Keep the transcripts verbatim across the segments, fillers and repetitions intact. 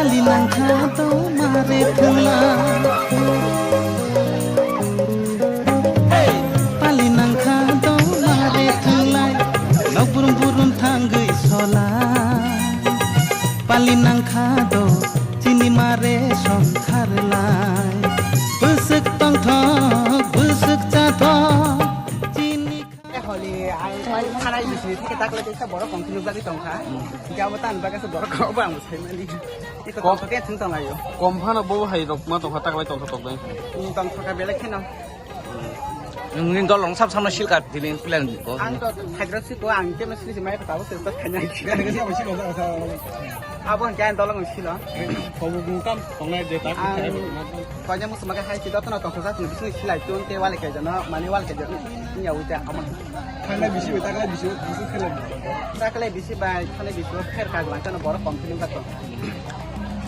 Pali nangkha to mare thwnglai. Hey! Pali nangkha to mare thwnglai. Nok burum burum thangwi sola. Pali nangkha to chini mare songkharlai. Bwswk tongthok, bwswk chathok. Chini Holi, ang, ang, ang, ang, bisi, thik tak lagi sa borok kong kunu bagi tongkha. Jabo tan baga sa borok kong bang sai mani. Iko Kom- tongkha ke thung tong ayo. Kom phano bo hai rok ma tongkha tak lai tongkha tok dai. Ni tongkha ka belek kheno. Nini dol rong sab samno silka dini plan ko. Ang to Hydro si ko ang kemesli si mai ko tabo se tak khanya. Abo hwnkhe ang dolong silo. Kobo bung tam tongnai je tak Ang khaibo. Konya musu maga hai si dotono tongthok sa sini bising silai tun te wale ke jano mani wale ke jano. Nya uja amon. Thangnai bisi bai taklai bisi bisi khele. Taklai bisi bai thangnai bisi kher kag lang tano borok kom film ka to.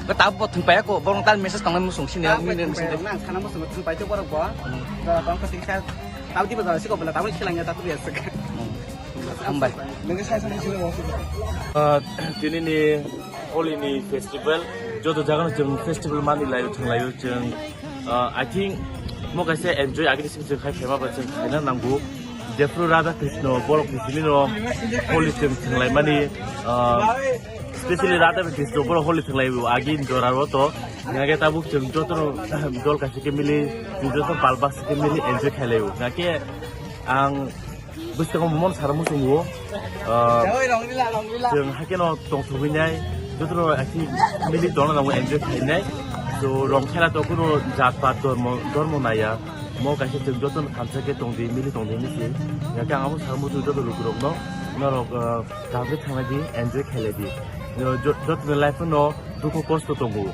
Ko tab bo thung paya ko borong tal message tang musung sini. Nang sana musung thung pai to borok bo. Dora tong ko tiksa. Tau di bazar si ko bela tau silangnya tatu biasa. Hambai. Nang sai sai sila wasu. Ah, tini ni Holi ni festival, joto jaga no chwng festival mani layo, thwng layo chwng. Ah, I think mo kaisa enjoy agini sim chwng khai khema ba chwng khaina nango. Jephru Radha Krishna borok ni simi no Holi chwng thwng lai mani, ah, specially Radha Krishna borok Holi thwng lai agi jora ro to. Nage tabuk chwng joto no dol kaisa ke mili, chwng joto pal bak ke mili enjoy khai layo. Nake ang Bwskango mon sara muchungo, ah, chwng hakeno tongthogwinai, jotono akhi mili tongna nango enjoy khainai. So, rong khela to kuno jat pat dormo, dormo naya. Mo kaisa chwng jotono thamsa khe tongdi, mili tongdi hinwi se. Yakhe ang abo sara muchungo joto lukurokno, norok, ah, kaham khe thangnaidi, enjoy khailadi. Jo-, jo-, jotoni life no dukhu kosto tongo.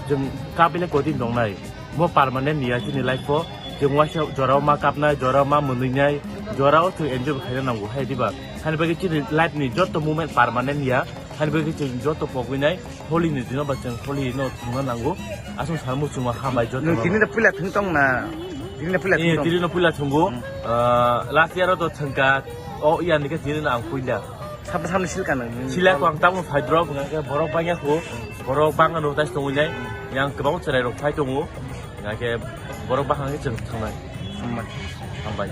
Chwng kabile koidin tongnai. Bo permanent ya chini life o. Chwng waisa jorao ma kapnai, jorao ma mwnwinai, jorao chwng enjoy bo khaina nango, hai diba? Hani bagwi chini life ni joto moment permanent ya. Hani bagwi chwng joto pogwinai Holi ni dino ba chwng Holi no thwngna nango. Aswng salmo chwngma hambai joto. Nwng tini da puila thwng tong na? Tini da puila thwng tong? Tini no puila thwngo. Ah, last year o to thwngka. O iya ni khe tini no ang puila. Sabra sabni silka nang. Sila ko ang tabuk phaidrop, hwnkhe borok bangya ko, borok bangano tai tongwi nai, yang kwbang chwrai rok phai tongo, hwnkhe borok bahang khe chwng thangnai. Hambai. Hambai.